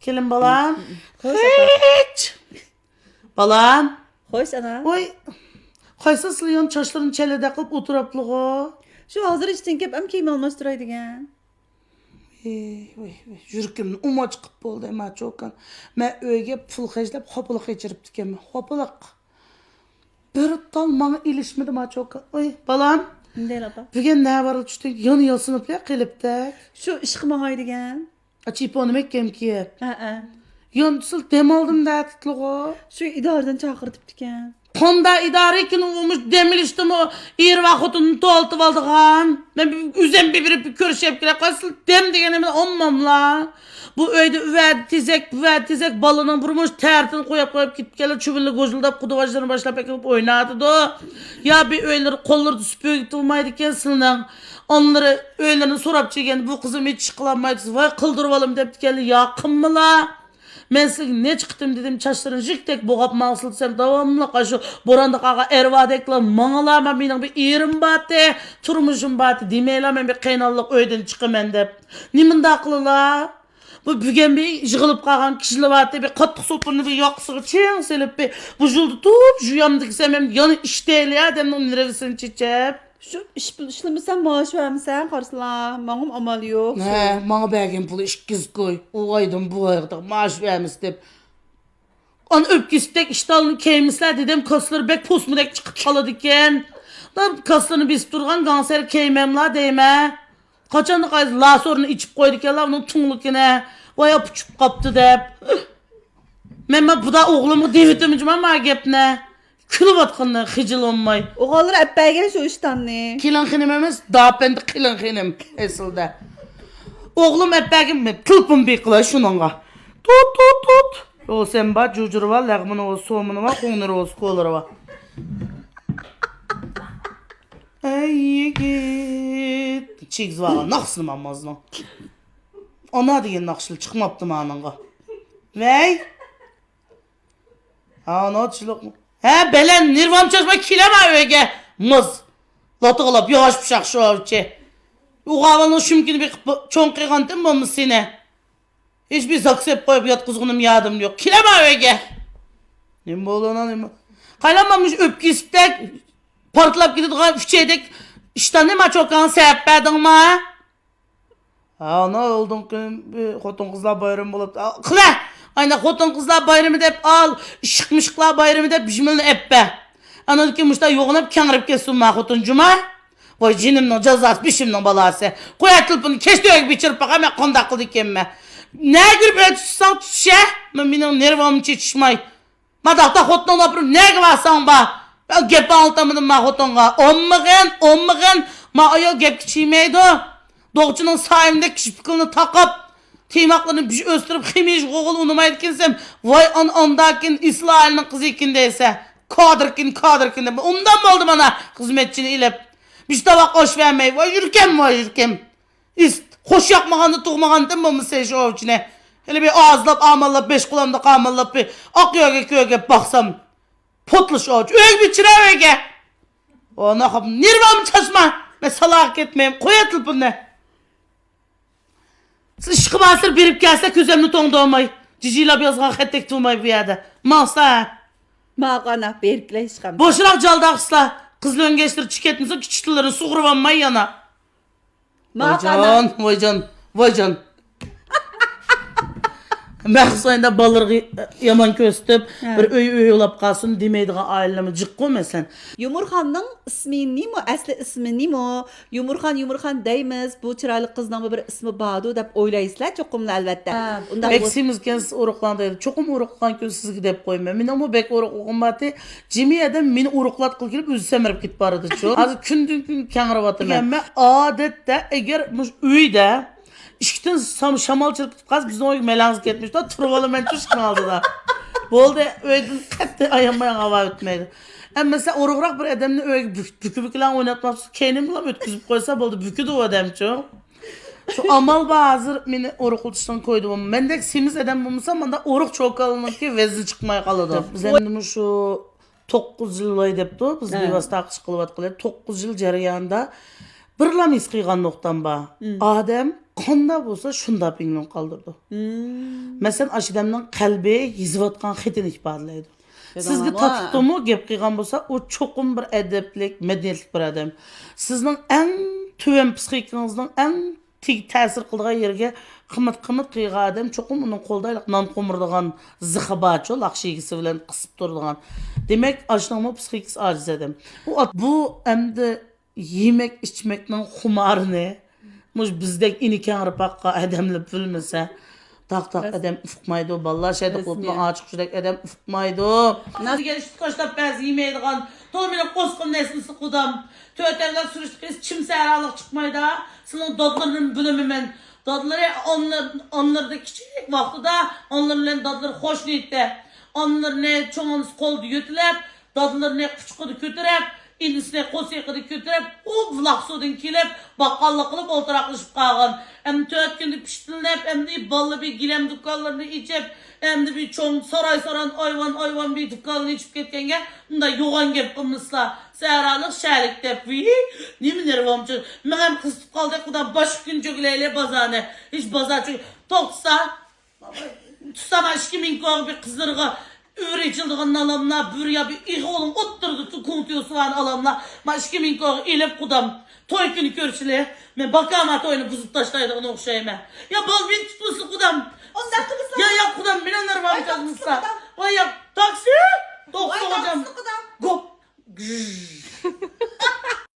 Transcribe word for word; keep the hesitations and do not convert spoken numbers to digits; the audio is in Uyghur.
كېلىن بالام. خوش، ئاپا. ھېچ. بالام. خوش، ئانا. ۋاي، قايسى سىلىيان چاچلىرىنى چەللىدەك قىلىپ ئولتۇراپلىغۇ؟ شۇ ھازىر ئىشتىن كېلىپ ئەم كىيىم ئالماشتۇراي دېگەن. ۋاي، ۋاي، ۋاي، يۈرىكىمنى ئۇماچ قىپ بولدى، ما چوكان. مەن ئۆيگە پۇل خەجلەپ، خوپىلىق يېچىرىپتىكەنمەن. خوپىلىق. بىر تال ماڭا ئېلىشمىدى، ما چوكان. ۋاي، بالام. نېمە دەيلا، ئاپا؟ بۈگۈن نە بارلىق چۈشتۈڭ؟ يان ياسىنىپلا قېلىپتەك. شۇ ئىشقا ماڭاي دېگەن. ئاچىپونى مەھكەم كىيىپ. ھەئە. يانچۇسىل دەم ئالدىم دەتتىلىغۇ. شۇ ئىدارىدىن چاقىرتىپتىكەن. قاندا ئىدارە ئىكەن، ئۇ مۇش دەم ئېلىشتىمۇ ئېرى ۋە خوتۇنىنى توۋلىتىۋالىدىغان. مەن بىر ئۆزۈم بېرىپ بىر كۆرۈشۈپ كېلە قالسىلا دەم دېگەن نېمىنى ئالماملا. بۇ ئۆيدە ئۇ ۋەدە تېزەك، بۇ ۋەدە تېزەك، بالىنىڭ بىر مۇش تەرىتىنى قويۇپ قويۇپ كېتىپ كەلدى، چۈۋۈللە گوژۇلداپ قۇدىۋاجلىرىنى باشلاپ ئەكېلىپ ئويناتىدۇ. يا بىر ئۆيلىرى قوللىرىدا سۈپۈرگە تۇرمايدىكەن سىلىنىڭ. ئانىلىرى ئۆيلىرىنى سوراپ چىگەندە، بۇ قىزىم ھېچ ئىش قىلالمايدۇ. ۋاي، قىلدۇرۇۋالىمەن دەپتىكەنلا، يا قىلمىلا. مەن سىلىگە نەچچە قېتىم دېدىم، چاچلىرىنى جىكتەك بوغاپ ماڭسىلا دېسەم، داۋاملىق ئاشۇ بوراندا قالغان ئەرۋادەكلا ماڭىلا، مەن مېنىڭ بىر ئېرىم بارتى، تۇرمۇشۇم بارتى دېمەيلا، مەن بىر قېيىنئانىلىق ئۆيدىن چىقىمەن دەپ. نېمانداق قىلىلا؟ بۇ بۈگۈن بىر يىغىلىپ قالغان كىشىلەر بارتى، بىر قاتتىق سوپۇرنى بىر ياقىسىغا چىڭ سېلىپ، بىر بۇژۇلدىتىپ، ژۇيامدى دېسەم، ھەم يەنە ئىشتەيلى ئادەمنىڭ نېرۋىسىنى چېچىپ. شۇ ئىش پۇل ئىشلىمىسەم، مائاش بەرمىسەڭ، قارىسىلا، ماڭىمۇ ئامال يوق. ھە، ماڭا بەرگەن پۇلى ئىككى يۈز كوي. ئۇ ئايدىن بۇ ئايغا مائاش بەرمىسە دەپ. ئانا ئۆپكىسىدەك ئىشتاننى كەيمىسىلەر دېدىم، كاسىلىرى بەك پوسمىدەك چىقىپ قالىدىكەن. دەپ كاسىلىرىنى بېسىپ تۇرغان گاڭسەر كەيمەملا دەيمەن. قاچاندا قايسى لاسورنى ئېچىپ قويىدىكەنلا ئۇنىڭ تۇڭلۇقىنى. ۋاي، پۇچۇپ قاپتۇ دەپ. مەن ما بۇدا ئوغلۇمغا دېۋىتىمجىما ما گەپنى. كۈلۈۋاتقىنىدىن خىجىل بولماي. ئوغۇللىرى ئەپ بەرگەن شۇ ئىشتاننى. كېلىن خېنىم ئەمەس، داپەندە قېلىن خېنىم ئەسلىدە. ئوغلۇم ئەپ بەرگەن، مەن تېلېفون بېقىلاي شۇنىڭغا. توت، توت، توت. يو، سەن بار، جۇجۇرى بار، لەغمىنى بولسا، سومىنى بار، قوڭنىرى بولسا، كولىرى بار. ئەي يىگىت. چىگىزىۋالغان ناخشىسىنى ماممازنىڭ. ئانا دېگەن ناخشىلا چىقماپتۇ مانىڭغا. ۋەي. ھا، نوچىلىق. ھە، بەلەن، نېرۋام چاچماي كېلەمە ئۆيگە. مۇز. لاتىغىلاپ ياش پىشاق شۇ ئاۋچى. ئۇغاۋالنىڭ شۇمكىنى بېقىپ چوڭ قىلغانتىم بولمىسا سېنى. ھېچ بىر زاكسەپ قويۇپ ياتقۇزغىنىم يادىمدا يوق. كېلەمە ئۆيگە. نېمە بولدى ئانا، نېمە؟ قايلانما مۇشۇ ئۆپكە يېسىپتەك، پارتلاپ كېتىدىغان ئۈچەيدەك ئىشتاننى ما چوكانغا سەپ بەردىڭما؟ ھا، ئانا، ئالدىنقى كۈنى بىر خوتۇن قىزلار بايرىمى بولۇپتۇ. ئا، قىلە! ئاينا خوتۇن قىزلار بايرىمى دەپ ئال، ئىشق مىشقلار بايرىمى دەپ بىژمىلنى ئەپ بەر. ئاندىن كېيىن مۇشتا يوغىناپ كەڭرىپ كەتسۇن ما خوتۇن جۇما. ۋاي جېنىمنىڭ جازاسى، بېشىمنىڭ بالاسى. قويا تېلېفوننى كەچتە ئۆيگە بېچىرىپ باقاي، مەن قانداق قىلىدىكەنمەن. نە كۆرۈپ ئۆي تۇتساڭ تۇتۇشە. مەن مېنىڭ نېرۋامنى چېچىشماي. ماداقتا خوتۇنۇڭنى ئاپىرىپ نەگە بارساڭ بار. مەن گەپ ئاڭلىتالمىدىم ما خوتۇنغا. ئوممىغىن، ئوممىغىن. ما ئايال گەپكە چىيمەيدۇ. دوغچىنىڭ سايىمدەك كىشپىكىلىنى تاقاپ، تىيماقلىرىنى بىر ئۆستۈرۈپ، خىمىيىش غوغۇل ئۇنىمايدىكەنسەن. ۋاي ئان ئانداكىن ئىسرائىلنىڭ قىزى ئىكەن دەيسە. كادىركىن، كادىركىن دەپ. ئۇنداق بولدى مانا خىزمەتچىنى ئېلىپ. بىر تاۋاق ئاش بەرمەي. ۋاي يۈركەم، ۋاي يۈركەم. ئىس-، خوش ياقمىغاندا تۇغمىغانتىم بولمىسا شۇ ئوۋچىنى. ھېلى بىر ئازلاپ، ئامانلاپ، بەش قولامدا قامانلاپ بىر ئاق يۆگە كۆگەپ باقسام. پوتلىش ئوۋچى. ئۆيگە بىر چىراي ئۆيگە. ئانا خاپ، نېرۋامنى چاچما. مەن سالاغا كەتمەيم. قويا تېلېفوننى. سىز ئىشقا بارسىلەر بېرىپ كەلسە كۆزۈمنى توڭدۇرماي. جىجىلاپ يازغان خەتتەك تۇرماي بۇ يەردە. ماڭسا. ماقانا بېرىپ كېلە ئىشقا. بوشراق جالداقسىلار. قىز لۆڭگەچلىرى چىكەتمىسۇن، كىچىك تىللىرىنى سۇغۇرۇۋالماي يانا. ماقانا. ۋايجان، ۋايجان، ۋايجان. مەخسۇس ئايدا بالىلىرىغا يامان كۆرسىتىپ، ھە. بىر ئۆي ئۆي ئويلاپ قالسۇن دېمەيدىغان ئائىلىلەرمۇ جىققۇ مەسىلەن. يۇمۇرخاننىڭ ئىسمى نېمە؟ ئەسلى ئىسمى نېمە؟ يۇمۇرخان، يۇمۇرخان دەيمىز، بۇ چىرايلىق قىزنىڭمۇ بىر ئىسمى باردۇ دەپ ئويلايسىلەر چوقۇملا، ئەلۋەتتە. ھە. ئۇنداق بەك بولسا سېمىزكەنسىز ئورۇقلاڭ دەيدۇ. چوقۇم ئورۇقلىغان كۈنى سىزگە دەپ قويىمەن. مېنىڭمۇ بەك ئورۇقلۇقۇم بارتى. جىمى ئادەم مېنى ئورۇقلاتقىلى كېلىپ، ئۆزى سەمرىپ كېتىپ بارىدىچۇ. ھازىر كۈندىن كۈنگە كەڭرىۋاتىمەن. مەن ئادەتتە ئەگەر مۇشۇ ئۆيدە ئىشىكتىن سام-، شامال چىرىپ كېتىپ قالسا، بىزنىڭ ئۆيگە مەلەڭزە كەتمىشتا تۇرۇۋالىمەنچۇ ئىشىكنىڭ ئالدىدا. بولدى، ئۆيدىن قەتئىي ئايانمايان ھاۋا ئۆتمەيدۇ. ئەمما مەسىلەن، ئورۇقراق بىر ئادەمنى ئۆيگە بۈك-، بۈكە-بۈكىلەرنى ئويناتماپسىز، كەينىمدىلا ئۆتكۈزۈپ قويسا بولدى، بۈكىدۇ ئۇ ئادەمچۇ. شۇ ئامال بار، ھازىر مېنى ئورۇقلىتىشتىن قويدى بولما. مەندەك سېمىز ئادەم بولمىسا، مانداق ئورۇق چوكانلىرىنىڭكى ۋەزنى چىقماي قالىدۇ. بىز ئەمدى مۇشۇ توققۇز يىل بولاي دەپتۇ، بىز ھە. بىۋاسىتە ئاقىش قىلىۋاتقىلى. توققۇز يىل جەريانىدا بىرلا ھېس قىلغان نۇقتام بار. ئادەم قانداق بولسا، شۇنداق پىڭلىن قالدۇرىدۇ. مەسىلەن، ئاشۇ ئادەمنىڭ قەلبى يېزىۋاتقان خېتىنى ئىپادىلەيدۇ. سىزگە تاتلىقتىمۇ گەپ قىلغان بولسا، ئۇ چوقۇم بىر ئەدەپلىك، مەدەنىيەتلىك بىر ئادەم. سىزنىڭ ئەڭ تۆۋەن پسىخىكىڭىزنىڭ ئەڭ تېگ-، تەسىر قىلىدىغان يېرىگە قىمىت-قىمىت قىلغان ئادەم چوقۇم ئۇنىڭ قولىدا ھېلىقى نان قومۇرىدىغان زىخى بارچۇ، لاخشا يېگۈسى بىلەن قىسىپ تۇرىدىغان. دېمەك، ئاشۇنىڭمۇ پسىخىكىسى ئاجىز ئادەم. ئۇ ئات-، بۇ ئەمدى يېمەك ئىچمەكنىڭ خۇمارىنى مۇشۇ بىزدەك ئىنى كەڭرى پاققا ئادەملەر بىلمىسە، تاق تاق ئادەم ئۇقمايدۇ، بالىلار شەيدە قۇلۇپنىڭ ئاچىققۇچىدەك ئادەم ئۇقمايدۇ. نازىگە ئىشتىكاش دەپ بەزى يېمەيدىغان، تولا مېنىڭ قوسقۇم نەسلىسى قۇدام. تۆت ئەۋلاد سۈرۈشتە قىز چىم سەھرالىق چىقمايدا، سېنىڭ دادىلىرىنى بىلىمەن. دادىلىرى ئانىلىرى، ئانىلىرىدا كىچىك ۋاقتىدا ئانىلىرى بىلەن دادىلىرى قوشنا ئىدى. ئانىلىرىنى چوڭ ئانىسى قولىدا يۆتىلەپ، دادىلىرىنى قۇچىقىدا كۆتۈرۈپ، ئىنىسىنى قورسىقىدا كۆتۈرۈپ، ئۇ بۇلاق سۇدىن كېلىپ، باققاللىق قىلىپ ئولتۇراقلىشىپ قالغان. ئەمدى تۆت كۈندە پىشتىلىنىپ، ئەمدى بالىلار بىر گىلەم دۇكانلىرىنى ئېچىپ، ئەمدى بىر چوڭ ساراي-ساران، ئايۋان-ئايۋان بىر دۇكاننى ئېچىپ كەتكەنگە، ئۇنداق يوغان گەپ قىلمىسىلا، سەھرالىق شەھەرلىك دەپ، ۋىي، نېمە نېرۋامچۇ؟ مېڭەم قىزىتىپ قالدى، خۇدا، باشقا كۈن چۆگىلەيلى بازارنى. ھېچ بازار چۆ-، توختىسا، تۇتسا، ما ئىككى مىڭ كوغا بىر قىزلىرىغا ئۆرە ئېچىلىدىغان ئالاملار، بىر يا بىر ئېغىلىڭ ئوتتۇرىدا تۇ-، كۇڭتۇيۇسى بار ئالاملار، ما ئىككى مىڭ كوغا ئېلىپ قۇدام، توي كۈنى كۆرۈشىلى. مەن باكاما توينى بۇزۇپ تاشلايدىغان ئوخشايمەن. يا، بال مېنى تۇتمىسا قۇدام. ئۇنداق قىلمىسا. يا، يا، قۇدام، مېنىڭ نېرۋامنى قىزمىسا. ۋاي، يا، تاكسى! توختىغۇدام. گوپ. گۈژ.